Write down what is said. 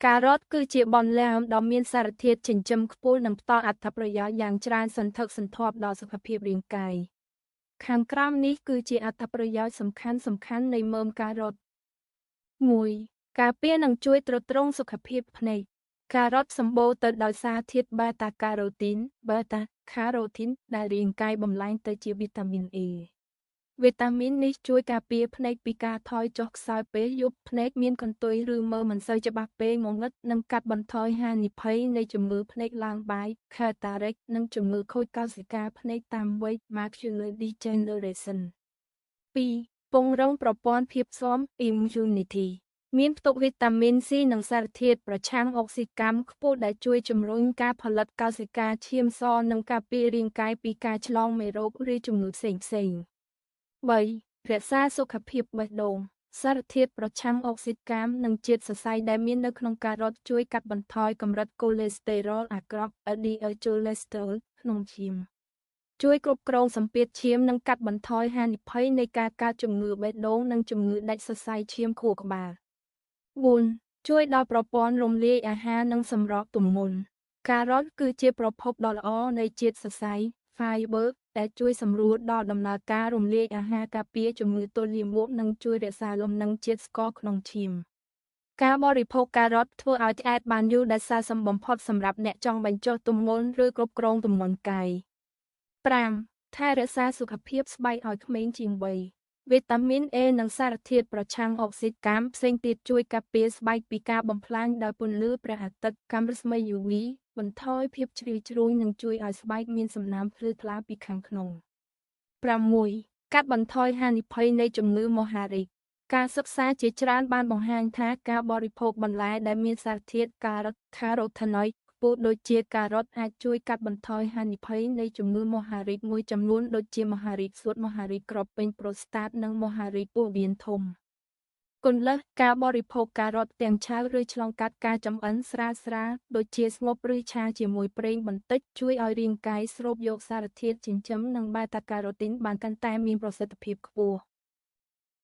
ការ៉ុតគឺជាបន្លែដ៏មានសារធាតុចិញ្ចឹមខ្ពស់និងផ្ដល់អត្ថប្រយោជន៍យ៉ាងច្រើនសន្ធឹកសន្ធាប់ដល់សុខភាពរាងកាយខាងក្រោមនេះគឺជាអត្ថប្រយោជន៍សំខាន់ៗនៃមើមការ៉ុត 1. ការពារនិងជួយទ្រទ្រង់សុខភាពភ្នែកការ៉ុតសម្បូរទៅដោយសារធាតុបេតាការ៉ូទីន Beta Carotene ដែលរាងកាយបំលែងទៅជាវីតាមីន A វីតាមីននេះជួយការពារភ្នែកពីការថយចុះខ្សោយពេលយប់ភ្នែកមានកន្ទុយឬមើលមិនសូវច្បាស់ពេលងងឹតនិងកាត់បន្ថយហានិភ័យនៃជំងឺភ្នែកឡើងបាយ Cataract និងជំងឺខូចកោសិកាភ្នែកតាមវ័យ Macular Degeneration 2. ពង្រឹងប្រព័ន្ធភាពស៊ាំ Immunity មានផ្ទុកវីតាមីន C និងសារធាតុប្រឆាំងអុកស៊ីកម្មខ្ពស់ដែលជួយជំរុញការផលិតកោសិកាឈាមសនិងការពាររាងកាយពីការឆ្លងមេរោគឬជំងឺផ្សេងៗ 3. រក្សាសុខភាពបេះដូងសារធាតុប្រឆាំងអុកស៊ីកម្មនិងជាតិសរសៃដែលមាននៅក្នុងការ៉ុតជួយកាត់បន្ថយកម្រិតកូលេស្តេរ៉ុលអាក្រក់ LDL cholesterol ក្នុងឈាមជួយគ្រប់គ្រងសម្ពាធឈាមនិងកាត់បន្ថយហានិភ័យនៃការកើតជំងឺបេះដូងនិងជំងឺដាច់សរសៃឈាមខួរក្បាល 4. ជួយដល់ប្រព័ន្ធរំលាយអាហារនិងសម្រកទម្ងន់ការ៉ុតគឺជាប្រភពដ៏ល្អនៃជាតិសរសៃ fiber ដែលជួយសម្រួលដល់ដំណើរការរំលាយអាហារការពារជំងឺទល់លាមកនិងជួយរក្សាលំនឹងជាតិស្ករក្នុងឈាមការបរិភោគការ៉ុតធ្វើឲ្យឆ្អែតបានយូរដែលស័ក្តិសមបំផុតសម្រាប់អ្នកចង់បញ្ចុះទម្ងន់ឬគ្រប់គ្រងទម្ងន់កាយ 5. ថែរក្សាសុខភាពស្បែកឲ្យក្មេងជាងវ័យវីតាមីន A និងសារធាតុប្រឆាំងអុកស៊ីកម្មផ្សេងទៀតជួយការពារស្បែកពីការបំផ្លាញដោយពន្លឺព្រះអាទិត្យកាំរស្មី UV បន្ថយភាពជ្រីវជ្រួញនិងជួយឲ្យស្បែកមានសំណើមភ្លឺថ្លាពីខាងក្នុង 6. កាត់បន្ថយហានិភ័យនៃជំងឺមហារីកការសិក្សាជាច្រើនបានបង្ហាញថាការបរិភោគបន្លែដែលមានសារធាតុការ៉ុត Carotenoid ខ្ពស់ដូចជាការ៉ុតអាចជួយកាត់បន្ថយហានិភ័យនៃជំងឺមហារីកមួយចំនួនដូចជាមហារីកសួតមហារីកក្រពេញប្រូស្តាតនិងមហារីកពោះវៀនធំគន្លឹះការបរិភោគការ៉ុតទាំងឆៅឬឆ្លងកាត់ការចម្អិនស្រាលៗដូចជាស្ងប់ឬឆាជាមួយប្រេងបន្តិចជួយឲ្យរាងកាយស្រូបយកសារធាតុចិញ្ចឹមនិងបេតាការ៉ូទីនបានកាន់តែមានប្រសិទ្ធភាពខ្ពស់។